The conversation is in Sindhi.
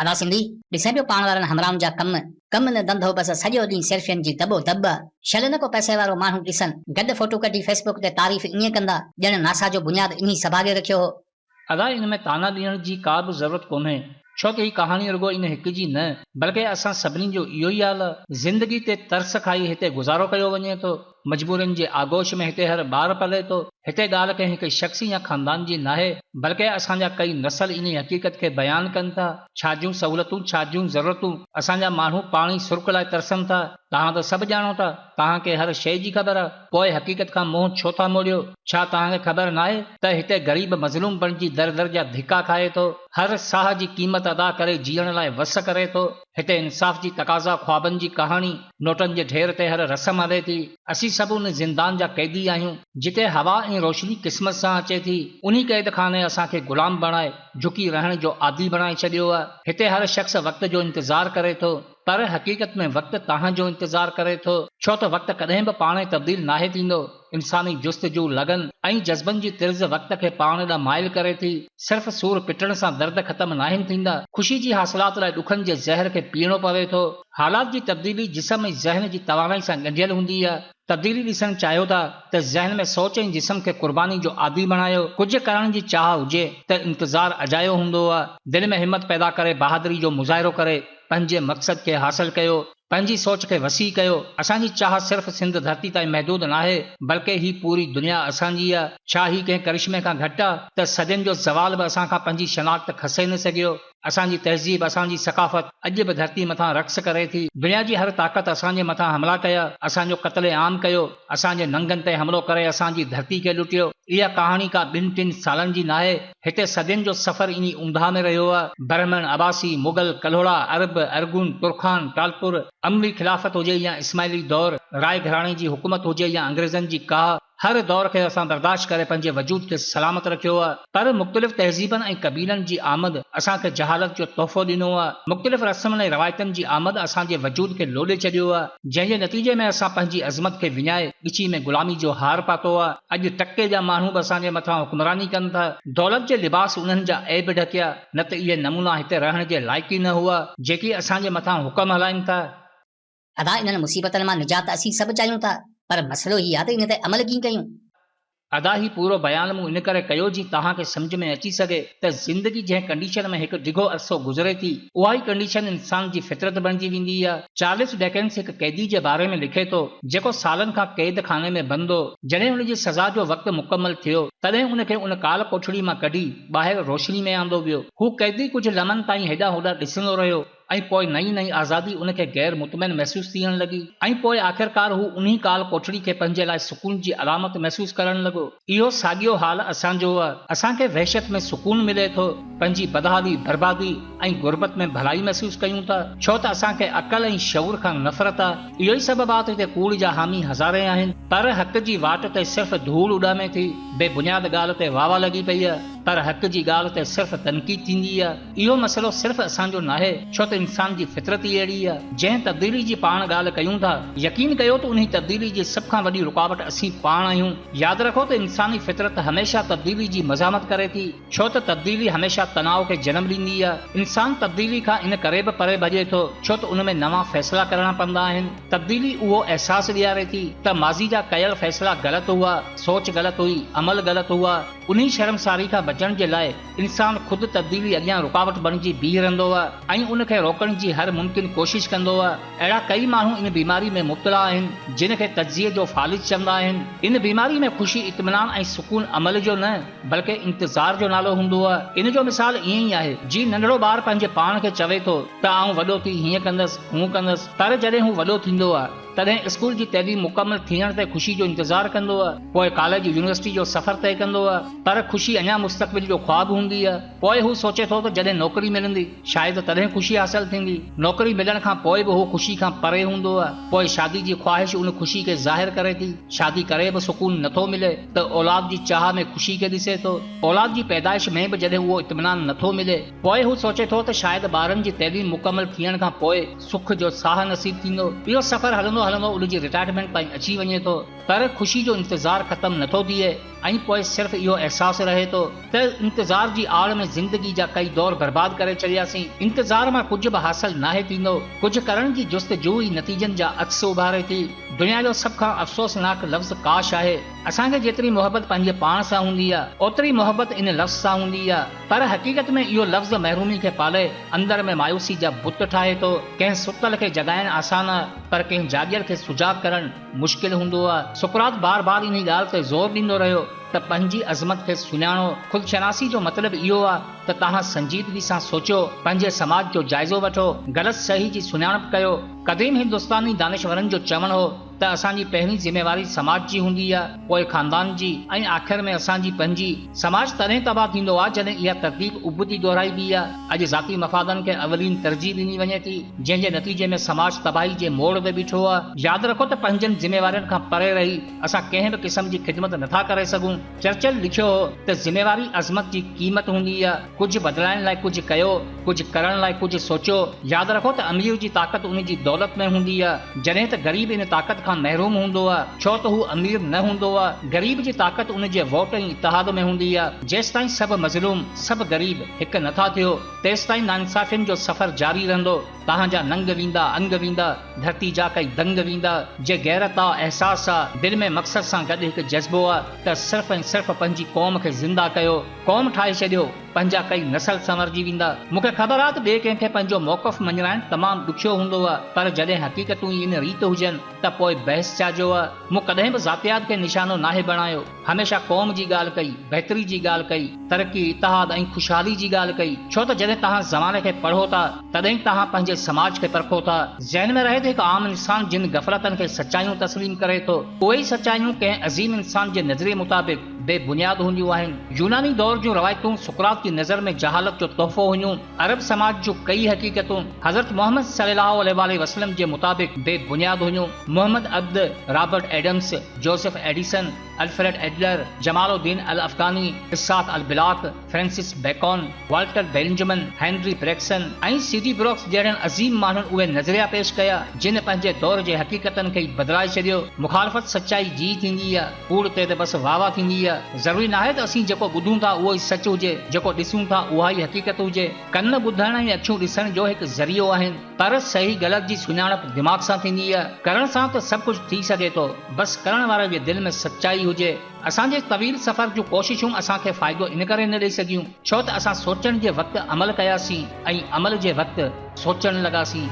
ادا سنڌي، ڏسين پيو پاڻ وارن همراهن جا ڪم، ڪم نه ڌنڌو بس سڄو ڏينهن سيلفين جي دٻو دٻ آ. شل نه ڪو پئسي وارو ماڻهو ڏسن، گڏ فوٽو ڪڍي فيس بڪ تي تعريف ائين ڪندا ڄڻ ناسا جو بنياد انهي سڀاڳي رکيو هو. ادا ان ۾ طعنا ڏيڻ جي ڪا به ضرورت ڪونهي، ڇو ته هي ڪهاڻي رڳو ان هڪ جي نه، بلڪه اسان سڀني جو اهو ئي حال آ. زندگي تي ترس کائي هتي گذارو ڪيو وڃي ٿو. مجبورين جي آغوش ۾ هتي هر ٻار پلي ٿو. هتي ڳالهه ڪنهن هڪ شخص يا خاندان جي ناهي، بلڪه اسان جا ڪئي نسل انهي حقيقت کي بيان ڪن ٿا. ڇا جون سهولتون، ڇا جون ضرورتون، اسان جا ماڻهو پاڻي سرڪ لاء ترسن ٿا. توهان ته سڀ ڄاڻو ٿا، توهان کي هر شيء جي خبر آ، پوء حقيقت کان منهن ڇو ٿا موڙيو؟ ڇا توهان کي خبر ناهي ته هتي غريب مظلوم بڻجي در در جا ڌڪا کائي ٿو، هر ساهه جي قيمت ادا ڪري جيئڻ لاء وس ڪري ٿو. هتي انصاف جي تقاضا خوابن جي ڪهاڻي، نوٽن جي ڍير تي هر رسم هلي ٿي. اسين سڀ ان زندان جا قيدي آهيون، جتي هوا ۽ روشني قسمت سان اچي ٿي. انهي قيد خاني اسان کي غلام بڻائي، جهڪي رهڻ جو عادي بڻائي ڇڏيو آهي. هتي هر شخص وقت جو انتظار ڪري ٿو، پر حقيقت ۾ وقت توهان جو انتظار ڪري ٿو، ڇو ته وقت ڪڏهن به پاڻ تبديل ناهي ٿيندو. انساني جستجو، لگن ۽ جذبن جي طرز وقت کي پاڻ ڏانهن مائل ڪري ٿي. صرف سور پٽڻ سان درد ختم ناهن ٿيندا. خوشي جي حاصلات لاء ڏکن جي زهر کي پيئڻو پوي ٿو. حالات جي تبديلي جسم ۽ ذهن جي توانائي سان ڳنڍيل هوندي آهي. تبديلي ڏسڻ چاهيو ٿا ته ذهن ۾ سوچ ۽ جسم کي قرباني جو عادي بڻايو. ڪجهه ڪرڻ جي چاهه هجي ته انتظار اجايو هوندو آهي. دل ۾ همت پيدا ڪري بهادري جو مظاهرو ڪري پنهنجي مقصد کي حاصل ڪيو. پنهنجي سوچ کي وسيع ڪيو. اسان جي چاهه صرف سنڌ ڌرتي تائين محدود ناهي، بلڪه هي پوري دنيا اسان جي آ. ڇا هي ڪنهن ڪرشمي کان گهٽ آ ته صدين جو زوال به اسان کان پنهنجي شناخت کسي نه سگهيو. اسان جي تهذيب، اسان جي ثقافت اڄ به ڌرتي مٿان رقص ڪري ٿي. دنيا جي هر طاقت اسان جي مٿان حملا ڪيا، اسان جو قتل عام ڪيو، اسان جي ننگن تي حملو ڪري اسان جي ڌرتي کي لٽيو. اها ڪهاڻي ڪا ٻن ٽن سالن جي ناهي. هتي صدين جو سفر انهي اونداهه ۾ رهيو آهي. برهمڻ، عباسي، مغل، ڪلهوڙا، عرب، ارغون، ترخان، ٽالپر، اموي خلافت هجي يا اسماعيلي دور، راء گهراڻي جي حڪومت هجي يا انگريزن جي ڪاهه، هر دور کي اسان برداشت ڪري پنهنجي وجود کي سلامت رکيو آهي. پر مختلف تهذيبن ۽ قبيلن جي آمد اسان کي جهالت جو تحفو ڏنو آهي. مختلف رسمن ۽ روايتن جي آمد اسان جي وجود کي لوڏي ڇڏيو آهي. جنهن جي نتيجي ۾ اسان پنهنجي عظمت کي وڃائي ڳچي ۾ غلامي جو هار پاتو آ. اڄ ٽڪي جا ماڻهو به اسان جي مٿان حڪمراني ڪن ٿا. دولت جي لباس انهن جا عيب ڍڪيا، نه ته اهي نمونا هتي رهڻ جي لائق ئي نه هئا، جيڪي اسان جي مٿان حڪم هلائين ٿا. ادا انهن مصيبتن مان نجات ته اسين سڀ چاهيون ٿا، پر مسئلو هي آ ته ان تي عمل ڪيئن ڪيون؟ ادا هي پورو بيان مون ان ڪري ڪيو جيئن توهان کي سمجهه ۾ اچي سگهي ته زندگي جنهن ڪنڊيشن ۾ هڪ ڊگهو عرصو گذري ٿي اها ئي ڪنڊيشن انسان جي فطرت بڻجي ويندي آهي. چارلس ڊيڪنس هڪ قيدي جي باري ۾ لکي ٿو جيڪو سالن کان قيد خاني ۾ بند هو. جڏهن ان جي سزا جو وقت مڪمل ٿيو تڏهن ان کي ان ڪال ڪوٺڙي مان ڪڍي ٻاهر روشني ۾ آندو ويو. هو قيدي ڪجهه لمحن تائين هيڏانهن هوڏانهن ڏسندو رهيو. ۽ پوء نئين نئين آزادي ان کي غير مطمئن محسوس ٿيڻ لڳي ۽ پوء آخرڪار هو انهي ڪال ڪوٺڙي کي پنهنجي لاء سڪون جي علامت محسوس ڪرڻ لڳو. اهو ساڳيو حال اسان جو آ. اسان کي وحشت ۾ سڪون ملي ٿو، پنهنجي بدحالي، بربادي ۽ غربت ۾ ڀلائي محسوس ڪيون ٿا، ڇو ته اسان کي عقل ۽ شعور کان نفرت آ. اهو ئي سبب آ ته هتي ڪوڙ جا حامي هزارين آهن، پر حق جي واٽ تي صرف ڌوڙ اڏامي ٿي، بي بنياد ڳالهه تي واهوا لڳي پئي آ، پر حق جي ڳالهه تي صرف تنقيد ٿيندي آ. اهو مسئلو صرف اسان جو ناهي، ڇو ته انسان جي فطرت ئي اهڙي آهي. جنهن تبديلي جي پاڻ ڳالهه ڪيون ٿا، يقين ڪيو ته انهي تبديلي جي سڀ کان وڏي رڪاوٽ اسين پاڻ آهيون. ياد رکو ته انساني فطرت هميشه تبديلي جي مزاحمت ڪري ٿي، ڇو ته تبديلي هميشه تناء کي جنم ڏيندي آهي. انسان تبديلي کان ان ڪري به پري ڀڄي ٿو، ڇو ته ان ۾ نوان فيصلا ڪرڻا پوندا آهن. تبديلي اهو احساس ڏياري ٿي ته ماضي جا ڪيل فيصلا غلط هئا، سوچ غلط هئي، عمل غلط هئا. انهي شرمساري کان بچڻ جي لاء انسان خود تبديلي اڳيان رڪاوٽ بڻجي بيهي رهندو آهي ۽ ان کي روڪڻ جي هر ممڪن ڪوشش ڪندو آهي. اهڙا ڪئي ماڻهو ان بيماري ۾ مبتلا آهن، جن کي تجزيي جو فالج چوندا آهن. ان بيماري ۾ خوشي، اطمينان ۽ سڪون عمل جو نه بلڪه انتظار جو نالو هوندو آهي. ان جو مثال ائين ئي آهي، جيئن ننڍڙو ٻار پنهنجي پاڻ کي چوي ٿو ته آئون وڏو ٿي هيئن ڪندس، هونء ڪندس، پر جڏهن هو وڏو ٿيندو آهي، تڏهن اسڪول جي تعليم مڪمل ٿيڻ تي خوشي جو انتظار ڪندو آهي، پوء ڪاليج يونيورسٽي جو سفر طئي ڪندو آهي، پر خوشي اڃا مستقبل جو خواب هوندي آهي. پوء هو سوچي ٿو ته جڏهن نوڪري ملندي، شايد تڏهن خوشي حاصل ٿيندي. نوڪري ملڻ کان پوء به هو خوشي کان پري هوندو آهي. پوء شادي جي خواهش ان خوشي کي ظاهر ڪري ٿي. شادي ڪري به سڪون نٿو ملي ته اولاد جي چاهه ۾ خوشي کي ڏسي ٿو. اولاد جي پيدائش ۾ به جڏهن اهو اطمينان نٿو ملي، پوء هو سوچي ٿو ته شايد ٻارن جي تعليم مڪمل ٿيڻ کان پوء سک جو ساهه نصيب ٿيندو. اهو سفر هلندو هلندو ان جي رٽائرمينٽ تائين اچي وڃي ٿو. پر خوشي جو انتظار ختم نٿو ٿئي. ۽ پوء صرف اهو احساس رهي ٿو ته انتظار جي آڙ ۾ زندگي جا ڪئي دور برباد ڪري ڇڏياسين. انتظار مان ڪجهه به حاصل ناهي ٿيندو. ڪجهه ڪرڻ جي جستجو ئي نتيجن جا عڪس اڀاري ٿي. دنيا جو سڀ کان افسوسناڪ لفظ ڪاش آهي. اسان کي جيتري محبت پنهنجي پاڻ سان هوندي آ، اوتري محبت ان لفظ سان هوندي آ. پر حقيقت ۾ اهو لفظ محرومي کي پالي اندر ۾ مايوسي جا بت ٺاهي ٿو. ڪنهن ستل کي جڳائڻ آسان آ، پر ڪنهن جاڳيل کي سجاڳ ڪرڻ مشڪل هوندو آ. سقراط بار بار انهي ڳالهه تي زور ڏيندو رهيو ته پنهنجي عظمت کي سڃاڻو. خودشناسي جو مطلب اهو آ ته توهان سنجيدگي سان سوچيو، پنهنجي سماج جو جائزو وٺو، غلط صحيح جي سڃاڻپ ڪيو. قديم هندستاني دانشورن جو چوڻ هو ته اسان جي پهرين ذميواري سماج جي هوندي آ، پوء خاندان جي ۽ آخر ۾ اسان جي پنهنجي. سماج تڏهن تباهه ٿيندو آ جڏهن اها ترتيب ابتي دهرائبي آ. اڄ ذاتي مفادن کي اولين ترجيح ڏني وڃي ٿي، جنهن جي نتيجي ۾ سماج تباهي جي موڙ تي بيٺو آ. ياد رکو ته پنهنجن ذميوارين کان پري رهي اسان ڪنهن به قسم جي خدمت نٿا ڪري سگهون. چرچل لکيو هو ته ذميواري عظمت جي قيمت هوندي آ، ڪجهه بدلائڻ لاء ڪجهه ڪيو، ڪجهه ڪرڻ لاء ڪجهه سوچيو. ياد رکو ته امير جي طاقت ان جي دولت ۾ هوندي آ، جڏهن ته غريب ان طاقت کان محروم هوندو آ، ڇو ته هو امير نه هوندو آ. غريب جي طاقت ان جي ووٽ ۽ اتحاد ۾ هوندي آ. جيستائين سڀ مظلوم، سڀ غريب هڪ نه ٿا ٿيو، تيستائين ناانصافين جو سفر جاري رهندو. توهان جا ننگ ويندا، انگ ويندا، ڌرتي جا ڪئي دنگ ويندا. جي غيرت آ، احساس آ، دل ۾ مقصد سان گڏ هڪ جذبو آ ته صرف ۽ صرف پنهنجي قوم کي زنده ڪيو، قوم ٺاهي ڇڏيو، پنهنجا ڪئي نسل سنورجي ويندا. مون کي خبر آ ته ٻئي ڪنهن کي پنهنجو موقف مڃرائڻ تمام ڏکيو هوندو آ، پر جڏهن حقيقتون ئي ان ريت هجن ته پوء بحث ڇا جو آ. مون ڪڏهن به ذاتيات کي نشانو ناهي بڻايو. هميشه قوم جي ڳالهه ڪئي، بهتري جي ڳالهه ڪئي، ترقي، اتحاد ۽ خوشحالي جي ڳالهه ڪئي، ڇو ته جڏهن توهان زماني کي پڙهو ٿا، تڏهن ئي توهان پنهنجي سماج کي پرکو ٿا. ذهن ۾ رهي ته هڪ عام انسان جن غفلتن کي سچايون تسليم ڪري ٿو، اهي ئي سچايون ڪنهن عظيم انسان جي نظريي مطابق بي بنياد هونديون آهن. يوناني دور جون روايتون سقراط جي نظر ۾ جهالت جو تحفو هيون. عرب سماج جون ڪيئي حقيقتون حضرت محمد صلي الله عليه واٰله وسلم جي مطابق بي بنياد هيون. Muhammad Abduh, Robert Adams, Joseph Addison, Alfred Adler, Jamal Uddin Al Afghani, Isaac Al Black, Francis Bacon, Walter Benjamin, Henri Bergson ۽ C D Brooks جهڙن عظيم ماڻهن اهي نظريا پيش ڪيا، جن پنهنجي دور جي حقيقتن کي ئي بدلائي ڇڏيو. مخالفت سچائي جي ئي ٿيندي آ، ڪوڙ تي ته بس واهه واهه ٿيندي آ. ضروري ناهي ته اسين جيڪو ٻڌون ٿا اهو ئي سچ هجي، جيڪو ڏسون ٿا اها ئي حقيقت هجي. ڪن ٻڌڻ ۽ اکيون ڏسڻ جو هڪ ذريعو آهن، پر صحيح غلط جي سڃاڻپ دماغ سان ٿيندي آ. ڪرڻ سان ته سڀ ڪجهه ٿي سگهي ٿو، بس ڪرڻ واري جي دل ۾ سچائي هجي. اسان جي طويل سفر جون ڪوششون اسان کي فائدو ان ڪري نه ڏئي سگهيون، ڇو ته اسان سوچڻ جي وقت عمل ڪياسين ۽ عمل جي وقت سوچڻ لڳاسين.